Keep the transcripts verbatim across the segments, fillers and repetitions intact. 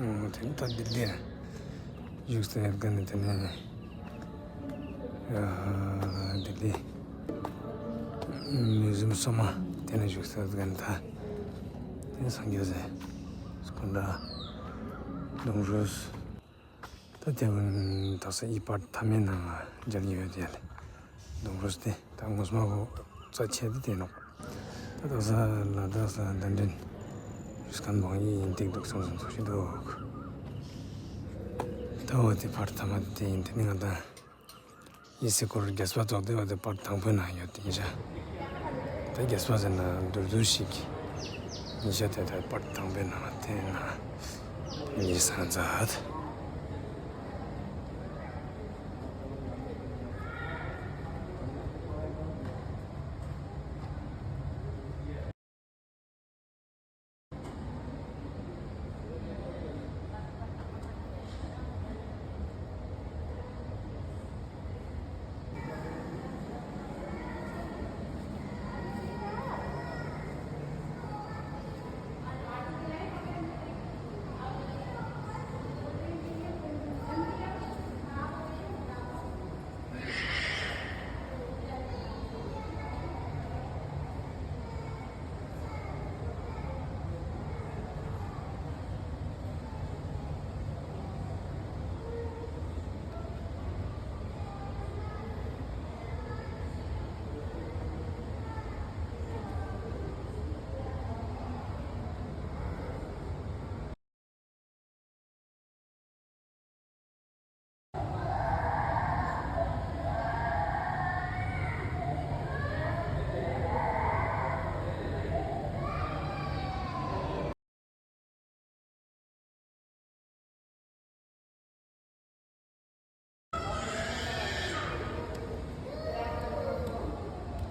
ཨོ་ཏེ་ནེ་ད་ལྡི་ལི་བཞུགས་ས་ཡོད་ཁན་ནི་ཏེ་ནེ་ཨ་ལྡི་ལི་མིའུ་ཟིམ་སོ་མ་ཏེ་ནེ་བཞུགས་ས་ཡོད་ཁན་ནི་ད་ཏེ་ནེ་སངས་རྒྱས་སི་སྐུ་འདྲ་གདུང་རུས། ད་ཏེ་བོ་དག་ས་ཨི་པར་ཐའ་མའི་ནང་ང་མཇལ་ཡོད་ཡ་ལེ། གདུང་རུས་ཏེ་ད་ངོས་མ་བོ་རྩ་ཆེ་ཏེ་ཏེ་ནོག་ད་དག་ས་ལ་དྭགས་ས་གདན་འདྲེན་ཞུས་ཁན་བོ་ཨིན་ཏེ་འདུག་སམ་སམ་ཚོར་ཞིག་འདུག་ད་འོ་ཏེ་པར་ཐའ་མ་ཏེ་ཨིན། ཏེ་ནེ་ང་ད་ཡེ་སི་སྐོར་རྒྱས་པ་ཙོགས་ཏེ་འོ་ཏེ་པར་དང་པོའི་ནང་ཡོད་ཏེ་ཨིན་ཤག་ད་རྒྱས་པ་ཟེར་ན་མདོར་བསྡུས་ཤིག་ཨིན་ཤག་ཏེ་ད་པར་དང་པོའི་ནང་ཏེ་ན་ཨིན་ས་མཛད།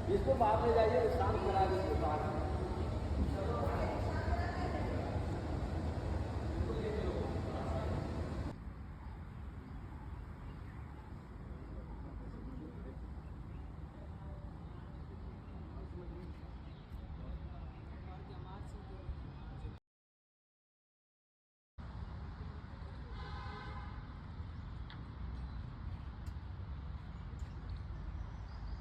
इसको बाहर ले जाइए, शांत करा दीजिए बाहर।